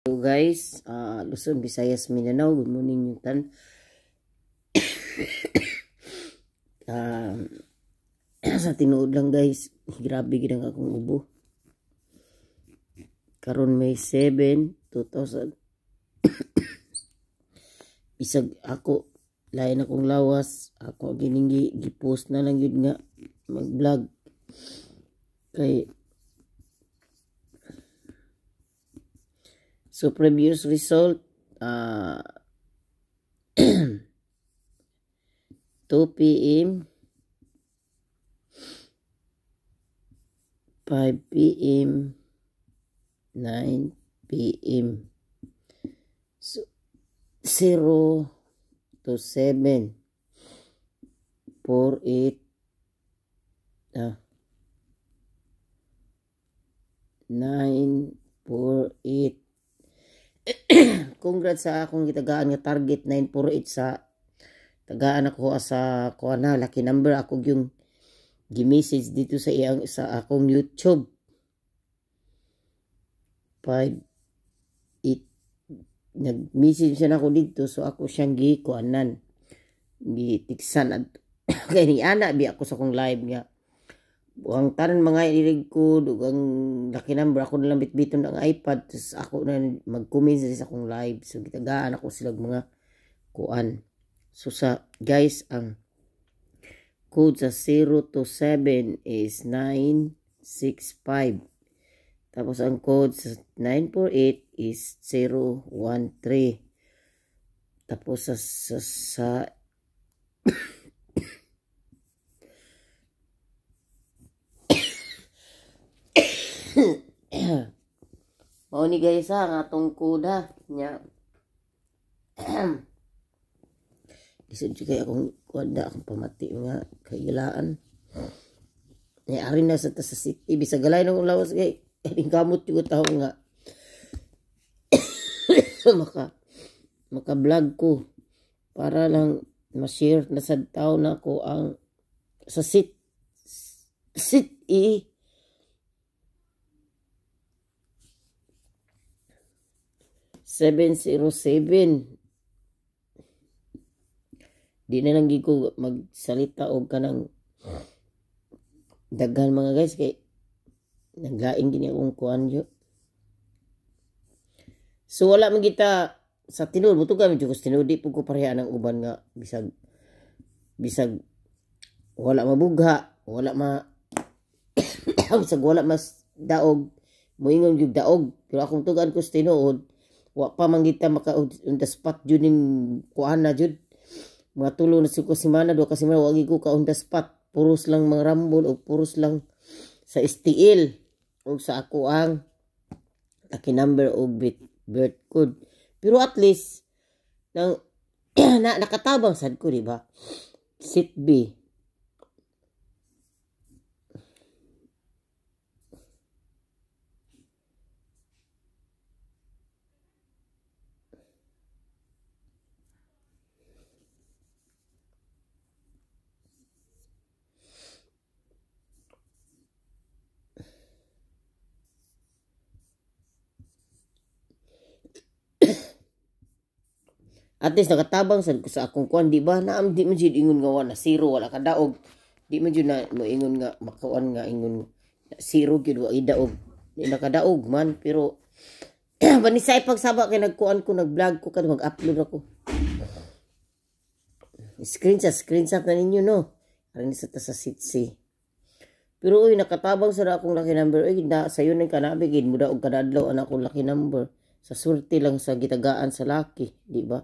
Hello guys, Luzon, Visayas, Mindanao. Good morning yung tan. Sa tinuod lang guys, grabe gid ang akong ubo. Karon May 7, 2000. Bisag ako lain akong lawas, ako gining gi-post na lang yun nga mag-vlog. Kay so previous result 2 p.m. 5 p.m. 9 p.m. So 0 to 7 4 8 9 4 8. Congrats sa akong gitagaan nga target 948 sa tagaan ako sa kuan na lucky number ako yung gi-message dito sa iyang sa akong YouTube. 5 8 nag-message siya nako dito, so ako siyang gikuanan, gitiksan at kay ni ana bi ako sa akong live nga buang tanan mga ilig ko dugang lucky number ako na lang bitbiton ang iPad, tapos ako na mag-comment sa akong live, so gitagaan ako sila mga kuan. So sa guys, ang code sa 0 to 7 is 965, tapos ang code sa 948 is 013, tapos sa mao ni guys ha, ang atong code ha nya. Lisod jud kay akong kuan na akong pamati nga kailaan. Nya ari na sa ta sa city bisag galay nang lawas kay ning kamot jud tawo nga maka vlog ko para lang ma-share na sad tawo na ko ang sa sit E 707. Di na lang gid ko magsalita og kanang daghan mga guys kay naglaing gini akong kuan yo. So wala man kita sa tinuod, buto kami jud ko sa tinuod, di pud ko pareha ang uban nga bisag wala mabugha, wala ma bisag wala mas daog, moingon jud daog, pero akong tugan ko sa tinuod wa pa man kita maka on the spot jud ning kuan na jud. Mga tulo na ko semana, duha ka semana wa ko ka on the spot, puros lang mga rambol o puros lang sa STL o sa ako ang lucky number o birth code. Pero at least nang na, nakatabang sad ko, di ba? Sit B. At least nakatabang sad ko sa akong kuan, di ba? Naam di man jud ingon nga wala zero, wala ka daog. Di man jud na moingon nga makuan nga ingon zero gyud wa idaog. Di nakadaog man, pero banisay pagsaba kay nagkuan ko, nag-vlog ko kad mag-upload ako. Screenshot na ninyo no. Aron sa ta sa sitsi. Pero uy nakatabang sa akong lucky number. Uy na sayo nang kanabi gid mo daog kada adlaw ang akong lucky number. Sa surti lang sa gitagaan sa laki, di ba?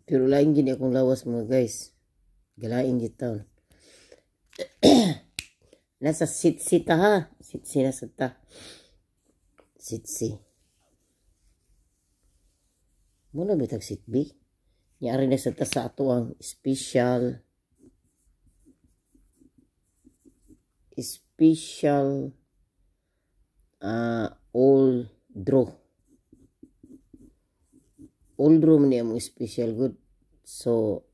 Pero lain gini akong lawas mga guys. Galain gid taon. Nasa sitsi ta ha. Sitsi na sa ta. Sitsi. Muna bitag sit B. Nyari na sa ta sa ato ang special. special all draw. All draw man ni among special good. So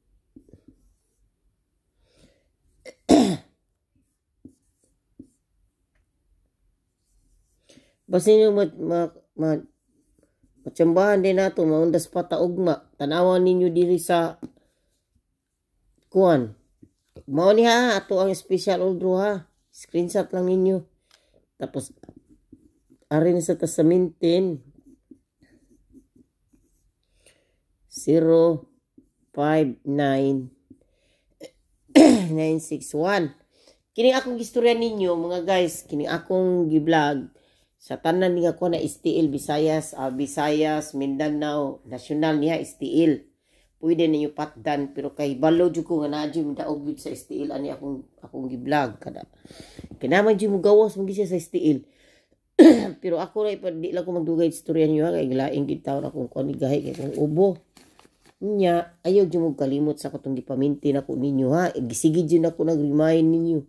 basin nyo matsambahan din nato maundas pa ta ugma. Tanawan ninyo diri sa kuan. Mao ni ha, ato ang special all draw ha. Screenshot lang ninyo. Tapos ari na sa tasamintin 0 5 9 9 6 1. Kini akong gistorya ninyo mga guys, kini akong gi-vlog sa tanan nga ko na STL Visayas, Visayas, Mindanao, national niya STL. Pwede ninyo patdan pero kay balo jud ko nga naa jud daog jud sa STL ani akong gi-vlog kada. Kinaman jud mo gawas man siya sa STL. Pero ako ra di lang ko magdugay istorya niyo kay laing gid taon akong kuan gahi kay kung ubo. Nya ayaw jud mo kalimot sa katong gipaminti nako ninyo ha. Gisigi jud nako nag-remind ninyo.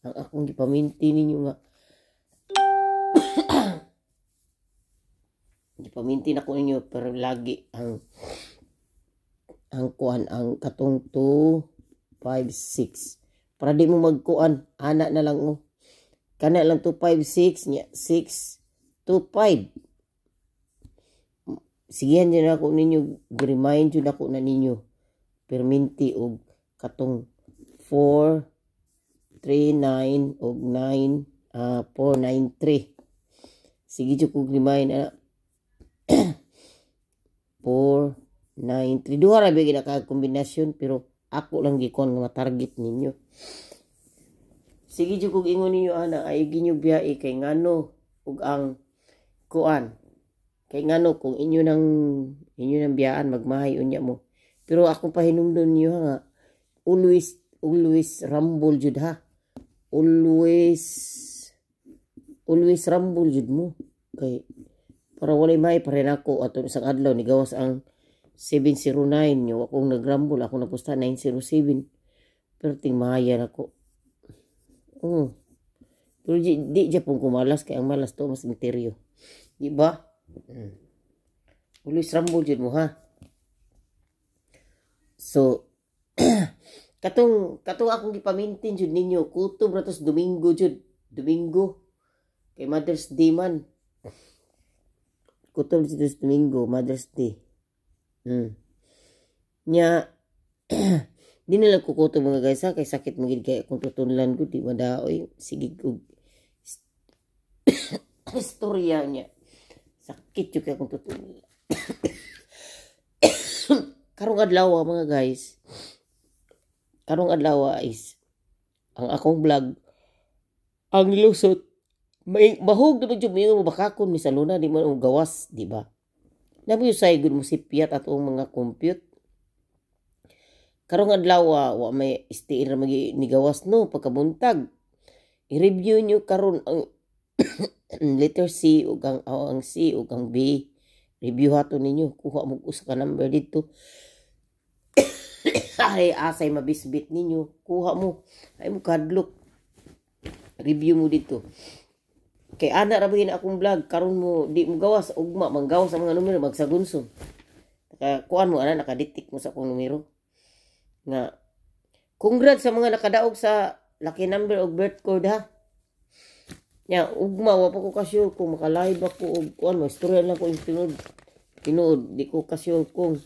Ang akong gipaminti ninyo nga gipaminti nako ninyo pero lagi ang kuan ang katong 2 5 6 para di mo magkuan ana na lang oh. Kana lang 2 5 6 nya 6 2 5. Sigihan jud ako ninyo, remind jud ako na ninyo. Perminti og katong 4 3 9 og 9 4 9 3. Sige jud kog remind ana. 4 9 3. Duha ra ba ka kombinasyon pero ako lang gikon nga matarget ninyo. Sige jud kog ingon ninyo ana ay ginyo biyae kay ngano ug ang kuan. Kay ngano kung inyo nang biyaan magmahay unya mo. Pero akong pahinumdon niyo nga always rumble jud ha. Always rumble jud mo kay para walay may pare nako ato isang adlaw ni gawas ang 709 nyo akong nagrumble ako napusta 907 pero ting mahaya nako. Oh. Pero di Japon kumalas kay ang malas to mas interior. Di ba? Always rumble jud mo ha. So katong akong gipamintin jud ninyo kutob ra tos Domingo jud. Domingo kay Mother's Day man. Kutob jud tos Domingo, Mother's Day. Nya di nila kukuto mga guys ha, kay sakit magid kay akong tutunlan ko, di madaoy. Sige og istorya niya. Sakit jud kay akong tutunlan. Karong adlaw mga guys. Karong adlaw is ang akong vlog ang lusot. May bahog na jud mo bakakon mi sa luna di man og gawas, di ba? Namo say gud mo sipyat atong mga compute. Karong adlaw wa may STL ra magi nigawas no pagkabuntag. I-review nyo karon ang letter C ug ang C ug ang B. Review hato ninyo, kuha mo usa ka number dito. Ay asay mabisbit ninyo, kuha mo. Ay mo kadlok. Review mo dito. Kay ana ra ba akong vlog karon mo di mo gawas ugma manggawas ang mga numero magsagunso. Naka kuan mo ana nakadetect mo sa akong numero. Nga congrats sa mga nakadaog sa lucky number og birth code ha. Nya ugma wa pa ko ka-sure kung maka-live ako og kuan mo istorya lang ko yung tinuod. Tinuod di ko ka-sure kung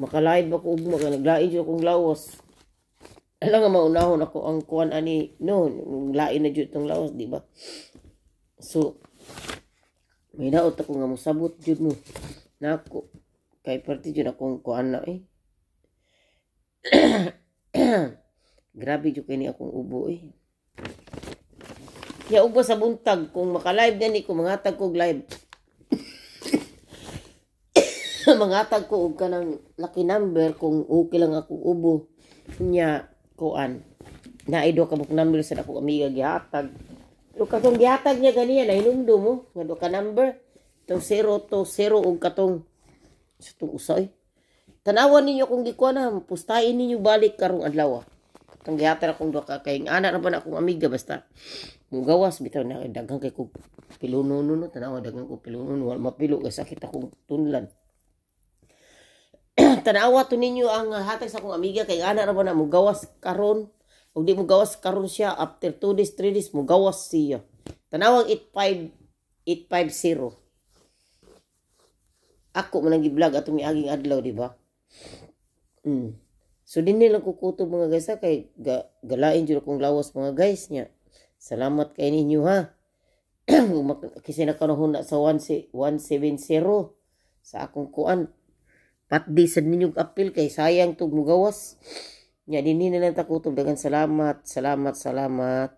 maka-live ako ugma kay naglain jud akong lawas. Ala nga maunahon ako ang kuan ani no lain na jud tong lawas di ba? So may daot ako nga mosabot jud mo nako kay parte jud akong kuan na eh. Grabe jud kini akong ubo eh. Ya ubo sa buntag kung maka-live gani ko mangatag kog live. Mangatag ko og kanang lucky number kung okay lang akong ubo. Nya kuan. Naay duha ka book number sa akong amiga gihatag. Pero katong gihatag niya ganiya nahinumdum mo nga duha ka number tong 0 to 0 og katong sa tong usa eh. Tanawan ninyo kung gikuha na, pustahin ninyo balik karong adlaw. Itong gihatag akong duha ka kay anak ra ba na akong amiga, basta mugawas bitaw na. Daghan kay ko piluno no, tanawa, daghan ko piluno, wala mapilo kay sakit akong tunlan. Tanawa to ninyo ang hatag sa akong amiga kay anak ra ba na, mugawas karon. Ug di mugawas karon siya, after 2 days, 3 days mugawas siya. Tanawang 85 850. Ako man ang gi-vlog atong miaging adlaw, di ba? So dinhi lang ko kutob, mga guys, ha, kay galain jud akong lawas, mga guys, nya. Salamat kay ninyo, ha. Kasi nakanahuna sa 170 sa akong kuan. Patdi sad ninyo apil kay sayang tug mugawas. Nya dinhi na lang ta kutob. Daghang salamat, salamat, salamat.